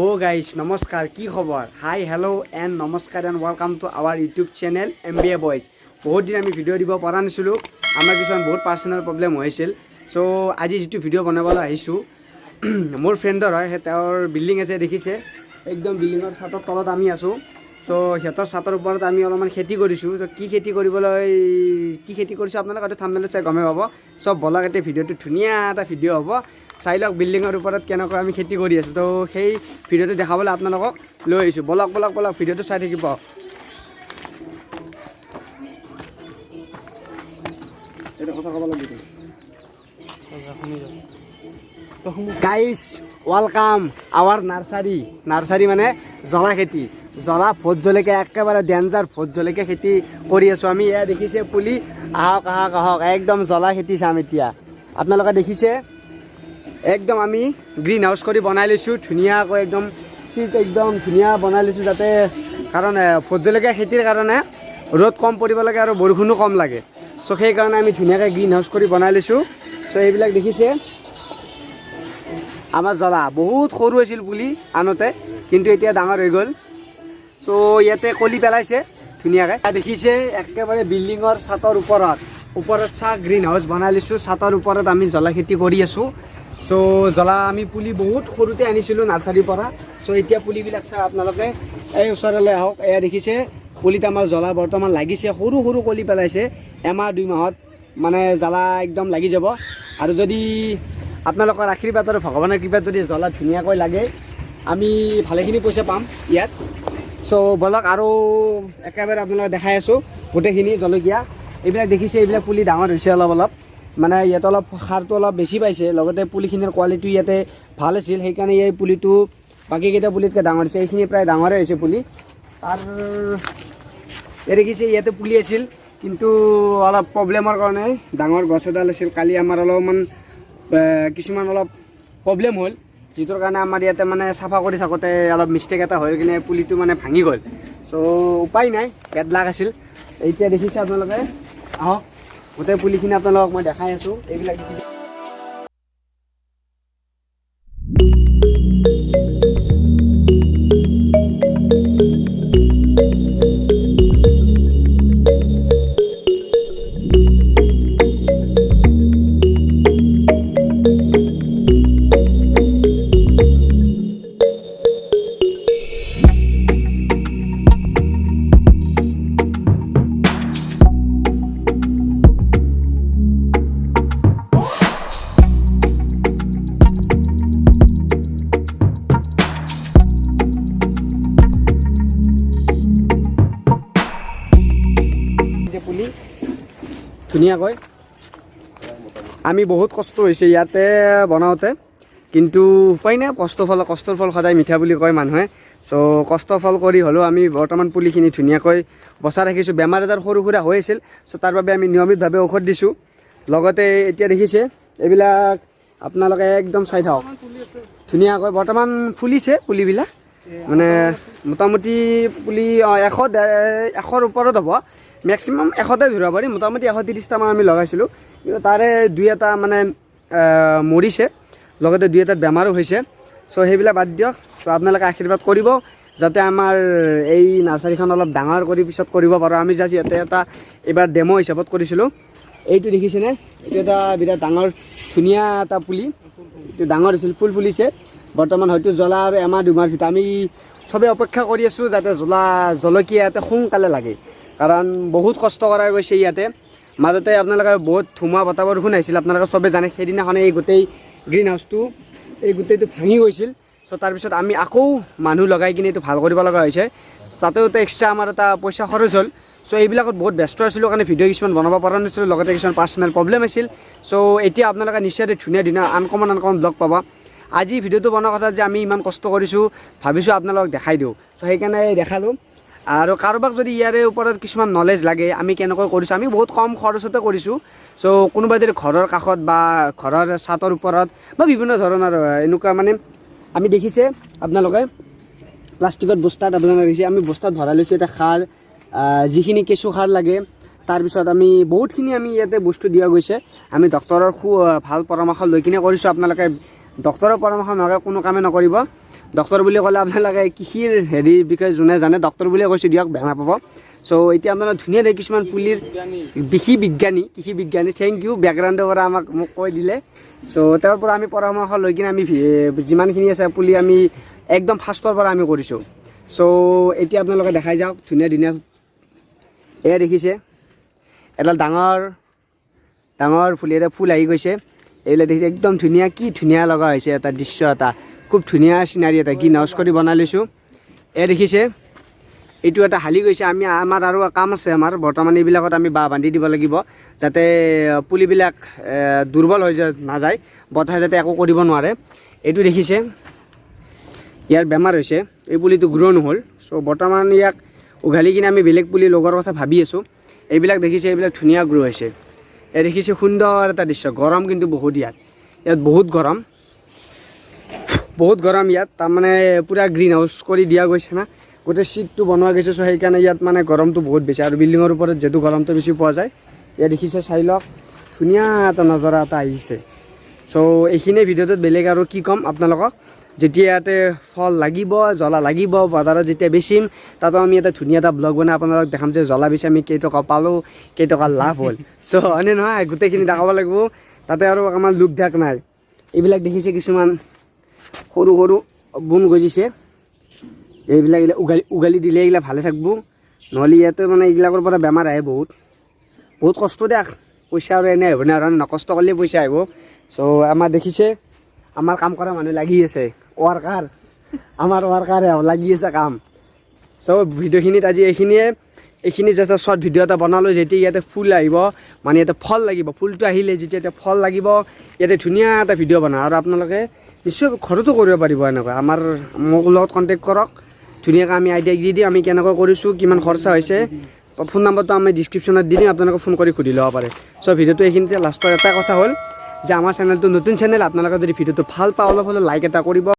অ' guys, নমস্কাৰ। কি খবৰ? হাই, হেল্ল' এণ্ড নমস্কাৰ and welcome to our YouTube channel MBA Boys। বহুত দিন আমি ভিডিঅ' দিব পৰা নাছিলোঁ, আমাৰ কিছুমান বহুত পাৰ্চনেল প্ৰব্লেম হৈছিল। চ' আজি যিটো ভিডিঅ' বনাবলৈ আহিছোঁ, মোৰ ফ্ৰেণ্ডৰ হয়, সেই তেওঁৰ বিল্ডিং আছে, দেখিছে, একদম বিল্ডিঙৰ ছাতৰ তলত আমি আছোঁ। চ' সিহঁতৰ ছাতৰ ওপৰত আমি অলপমান খেতি কৰিছোঁ। চ' কি খেতি কৰিবলৈ, কি খেতি কৰিছোঁ, আপোনালোকে হয়তো থাম্বনেইলত চাই গমেই পাব। চব বলক এতিয়া, ভিডিঅ'টো ধুনীয়া এটা ভিডিঅ' হ'ব, চাই লওক বিল্ডিঙৰ ওপৰত কেনেকৈ আমি খেতি কৰি আছোঁ। তো সেই ভিডিঅ'টো দেখাবলৈ আপোনালোকক লৈ আহিছোঁ। বলক বলক বলক, ভিডিঅ'টো চাই থাকিব। এইটো কথা ক'ব লাগিব। Guys, welcome our nursery। Nursery মানে জলা খেতি, জলা, ভোট জলকীয়া, একেবাৰে ডেঞ্জাৰ ভোট জলকীয়া খেতি কৰি আছোঁ আমি। এয়া দেখিছে পুলি। আহক আহক আহক, একদম জলা খেতি চাম এতিয়া। আপোনালোকে দেখিছে, একদম আমি গ্ৰীণ হাউচ কৰি বনাই লৈছোঁ ধুনীয়াকৈ, একদম চিট একদম ধুনীয়া বনাই লৈছোঁ যাতে, কাৰণ ভোট জলকীয়া খেতিৰ কাৰণে ৰ'দ কম পৰিব লাগে আৰু বৰষুণো কম লাগে। চ' সেইকাৰণে আমি ধুনীয়াকৈ গ্ৰীণ হাউচ কৰি বনাই লৈছোঁ। চ' এইবিলাক দেখিছে আমাৰ জ্বলা, বহুত সৰু আছিল পুলি আনোতে, কিন্তু এতিয়া ডাঙৰ হৈ গ'ল। চ' ইয়াতে কলি পেলাইছে ধুনীয়াকৈ। দেখিছে, একেবাৰে বিল্ডিঙৰ ছাতৰ ওপৰত ওপৰত চাহ গ্ৰীণ হাউচ বনাই লৈছোঁ। ছাতৰ ওপৰত আমি জ্বলা খেতি কৰি আছোঁ। চ' জ্বলা আমি পুলি বহুত সৰুতে আনিছিলোঁ নাৰ্চাৰীৰ পৰা। চ' এতিয়া পুলিবিলাক চাওক আপোনালোকে, এই ওচৰলৈ আহক। এয়া দেখিছে, পুলিত আমাৰ জ্বলা বৰ্তমান লাগিছে, সৰু সৰু কলি পেলাইছে। এমাহ দুই মাহত মানে জ্বালা একদম লাগি যাব। আৰু যদি আপোনালোকৰ আশীৰ্বাদ আৰু ভগৱানৰ কৃপাত যদি জ্বলা ধুনীয়াকৈ লাগে, আমি ভালেখিনি পইচা পাম ইয়াত। চ' বলক, আৰু একেবাৰে আপোনালোকক দেখাই আছোঁ গোটেইখিনি জলকীয়া। এইবিলাক দেখিছে, এইবিলাক পুলি ডাঙৰ হৈছে অলপ অলপ, মানে ইয়াত অলপ সাৰটো অলপ বেছি পাইছে, লগতে পুলিখিনিৰ কোৱালিটি ইয়াতে ভাল আছিল, সেইকাৰণে এই পুলিটো বাকীকেইটা পুলিতকৈ ডাঙৰ হৈছে। এইখিনি প্ৰায় ডাঙৰে হৈছে পুলি। তাৰ এই দেখিছে, ইয়াতে পুলি আছিল, কিন্তু অলপ প্ৰব্লেমৰ কাৰণে, ডাঙৰ গছ এডাল আছিল, কালি আমাৰ অলপমান কিছুমান অলপ প্ৰব্লেম হ'ল, যিটোৰ কাৰণে আমাৰ ইয়াতে মানে চাফা কৰি থাকোঁতে অলপ মিষ্টেক এটা হৈ কিনে পুলিটো মানে ভাঙি গ'ল। চ' উপায় নাই, বেড লাক আছিল। এতিয়া দেখিছে আপোনালোকে, আহক, গোটেই পুলিখিনি আপোনালোকক মই দেখাই আছোঁ। এইবিলাক দেখিছে। যে পুলি ধুনীয়াকৈ, আমি বহুত কষ্ট হৈছে ইয়াতে বনাওঁতে, কিন্তু উপায় নাই। কষ্টৰ ফল সদায় মিঠা বুলি কয় মানুহে। চ' কষ্ট ফল কৰি হ'লেও আমি বৰ্তমান পুলিখিনি ধুনীয়াকৈ বচাই ৰাখিছোঁ। বেমাৰ আজাৰ সৰু সুৰা হৈ আছিল, চ' তাৰ বাবে আমি নিয়মিতভাৱে ঔষধ দিছোঁ। লগতে এতিয়া দেখিছে, এইবিলাক আপোনালোকে একদম চাই থাকক। ধুনীয়াকৈ বৰ্তমান ফুলিছে পুলিবিলাক, মানে মোটামুটি পুলি 100 100ৰ ওপৰত হ'ব, মেক্সিমাম 100তে ধৰিব পাৰি। মোটামুটি 130টামান আমি লগাইছিলোঁ, কিন্তু তাৰে দুই এটা মানে মৰিছে, লগতে দুই এটাত বেমাৰো হৈছে। চ' সেইবিলাক বাদ দিয়ক। চ' আপোনালোকে আশীৰ্বাদ কৰিব যাতে আমাৰ এই নাৰ্চাৰীখন অলপ ডাঙৰ কৰি পিছত কৰিব পাৰোঁ। আমি জাষ্ট ইয়াতে এটা এইবাৰ ডেম' হিচাপত কৰিছিলোঁ। এইটো দেখিছেনে? এইটো এটা বিৰাট ডাঙৰ ধুনীয়া এটা পুলি। এইটো ডাঙৰ হৈছিল, ফুল ফুলিছে বৰ্তমান। হয়তো জ্বলা আৰু এমাহ দুমাহ ভিতৰত, আমি চবেই অপেক্ষা কৰি আছোঁ যাতে জ্বলা জলকীয়া ইয়াতে সোনকালে লাগে, কাৰণ বহুত কষ্ট কৰা গৈছে ইয়াতে। মাজতে আপোনালোকে বহুত ধুমুহা বতাহ বৰষুণ আহিছিল, আপোনালোকে চবেই জানে। সেইদিনাখনে এই গোটেই গ্ৰীণ হাউচটো, এই গোটেইটো ভাঙি গৈছিল। চ' তাৰপিছত আমি আকৌ মানুহ লগাই কিনে এইটো ভাল কৰিব লগা হৈছে। তাতেও এক্সট্ৰা আমাৰ এটা পইচা খৰচ হ'ল। চ' এইবিলাকত বহুত ব্যস্ত আছিলোঁ কাৰণে ভিডিঅ' কিছুমান বনাব পৰা নাছিলোঁ, লগতে কিছুমান পাৰ্চনেল প্ৰব্লেম আছিল। চ' এতিয়া আপোনালোকে নিশ্চয় ধুনীয়া ধুনীয়া আনকমন আনকমন ব্লগ পাব। আজি ভিডিঅ'টো বনোৱা কথা যে আমি ইমান কষ্ট কৰিছোঁ, ভাবিছোঁ আপোনালোকক দেখাই দিওঁ। চ' সেইকাৰণে দেখালোঁ। আৰু কাৰোবাক যদি ইয়াৰে ওপৰত কিছুমান নলেজ লাগে, আমি কেনেকৈ কৰিছোঁ, আমি বহুত কম খৰচতে কৰিছোঁ। চ' কোনোবাই যদি ঘৰৰ কাষত বা ঘৰৰ ছাতৰ ওপৰত বা বিভিন্ন ধৰণৰ এনেকুৱা মানে আমি দেখিছে আপোনালোকে, প্লাষ্টিকত বস্তাত আপোনালোকে দেখিছে, আমি বস্তাত ভৰাই লৈছোঁ এটা সাৰ, যিখিনি কেঁচু সাৰ লাগে। তাৰপিছত আমি বহুতখিনি আমি ইয়াতে বস্তু দিয়া গৈছে। আমি ডক্টৰৰ ভাল পৰামৰ্শ লৈ কিনে কৰিছোঁ। আপোনালোকে ডক্টৰৰ পৰামৰ্শ নোহোৱাকৈ কোনো কামেই নকৰিব। ডক্টৰ বুলি ক'লে আপোনালোকে কৃষিৰ হেৰিৰ বিষয়ে যোনে জানে, ডক্টৰ বুলিয়ে কৈছোঁ দিয়ক, বেয়া নাপাব। চ' এতিয়া আপোনালোক ধুনীয়া কিছুমান পুলিৰ কৃষি বিজ্ঞানী, thank U, বেকগ্ৰাউণ্ডৰ পৰা আমাক মোক কৈ দিলে। চ' তেওঁৰ পৰা আমি পৰামৰ্শ লৈ কিনে আমি যিমানখিনি আছে পুলি, আমি একদম ফাৰ্ষ্টৰ পৰা আমি কৰিছোঁ। চ' এতিয়া আপোনালোকে দেখাই যাওক ধুনীয়া ধুনীয়া। এয়া দেখিছে, এডাল ডাঙৰ ডাঙৰ ফুলিৰে ফুল আহি গৈছে। এইবিলাক দেখিছে, একদম ধুনীয়া, কি ধুনীয়া লগা হৈছে এটা দৃশ্য এটা, খুব ধুনীয়া চিনাৰী এটা গ্ৰীণ হাউচ কৰি বনাই লৈছোঁ। এয়া দেখিছে, এইটো এটা হালি গৈছে। আমি আমাৰ আৰু কাম আছে। আমাৰ বৰ্তমান এইবিলাকত আমি বাঁহ বান্ধি দিব লাগিব, যাতে পুলিবিলাক দুৰ্বল হৈ নাযায়, বতাহে যাতে একো কৰিব নোৱাৰে। এইটো দেখিছে, ইয়াৰ বেমাৰ হৈছে, এই পুলিটো গ্ৰ' নহ'ল। চ' বৰ্তমান ইয়াক উঘালি কিনে আমি বেলেগ পুলি লগোৱাৰ কথা ভাবি আছোঁ। এইবিলাক দেখিছে, এইবিলাক ধুনীয়া গ্ৰ' হৈছে। এই দেখিছে, সুন্দৰ এটা দৃশ্য। গৰম কিন্তু বহুত ইয়াত, ইয়াত বহুত গৰম, বহুত গৰম ইয়াত। তাৰমানে পূৰা গ্ৰীণ হাউচ কৰি দিয়া গৈছে না, গোটেই চিটটো বনোৱা গৈছে। চ' সেইকাৰণে ইয়াত মানে গৰমটো বহুত বেছি আৰু বিল্ডিঙৰ ওপৰত যিহেতু গৰমটো বেছি পোৱা যায়। ইয়াত দেখিছে, চাই লওক, ধুনীয়া এটা নজৰা এটা আহিছে। চ' এইখিনিয়ে ভিডিঅ'টোত, বেলেগ আৰু কি ক'ম আপোনালোকক? যেতিয়া ইয়াতে ফল লাগিব, জ্বলা লাগিব, বজাৰত যেতিয়া বেচিম, তাতো আমি এটা ধুনীয়া এটা ব্লগ বনাই আপোনালোকক দেখাম যে জ্বলা বেচি আমি কেইটকা পালোঁ, কেইটকা লাভ হ'ল। চ' হয়নে নহয়, গোটেইখিনি দেখাব লাগিব তাতে। আৰু আমাৰ লোক ঢাক নাই। এইবিলাক দেখিছে, কিছুমান সৰু সৰু বোন গজিছে। এইবিলাক এইবিলাক উঘালি উঘালি দিলে এইগিলা ভালে থাকিব, নহ'লে ইয়াতে মানে এইবিলাকৰ পৰা বেমাৰ আহে। বহুত বহুত কষ্ট দিয়ক। পইচা আৰু এনে আহিব নাই, আৰু নকষ্ট কৰিলে পইচা আহিব। চ' আমাৰ দেখিছে, আমাৰ কাম কৰা মানুহ লাগি আছে, ৱাৰ্কাৰ, আমাৰ ৱাৰ্কাৰ লাগি আছে কাম। চ' ভিডিঅ'খিনিত আজি এইখিনিয়ে। এইখিনি জাষ্ট শ্বৰ্ট ভিডিঅ' এটা বনালোঁ। যেতিয়া ইয়াতে ফুল আহিব, মানে ইয়াতে ফল লাগিব, ফুলটো আহিলে যেতিয়া ইয়াতে ফল লাগিব, ইয়াতে ধুনীয়া এটা ভিডিঅ' বনাওঁ। আৰু আপোনালোকে নিশ্চয় ঘৰতো কৰিব পাৰিব এনেকুৱা। মোৰ লগত কণ্টেক্ট কৰক, ধুনীয়াকৈ আমি আইডিয়া দি দিম, আমি কেনেকৈ কৰিছোঁ, কিমান খৰচা হৈছে। ফোন নম্বৰটো আমি ডিছক্ৰিপশ্যনত দি দিম, আপোনালোকে ফোন কৰি সুধি ল'ব পাৰে। চ' ভিডিঅ'টো এইখিনিতে। লাষ্টৰ এটা কথা হ'ল যে আমাৰ চেনেলটো নতুন চেনেল, আপোনালোকে যদি ভিডিঅ'টো ভাল পায়, অলপ হ'লেও লাইক এটা কৰিব।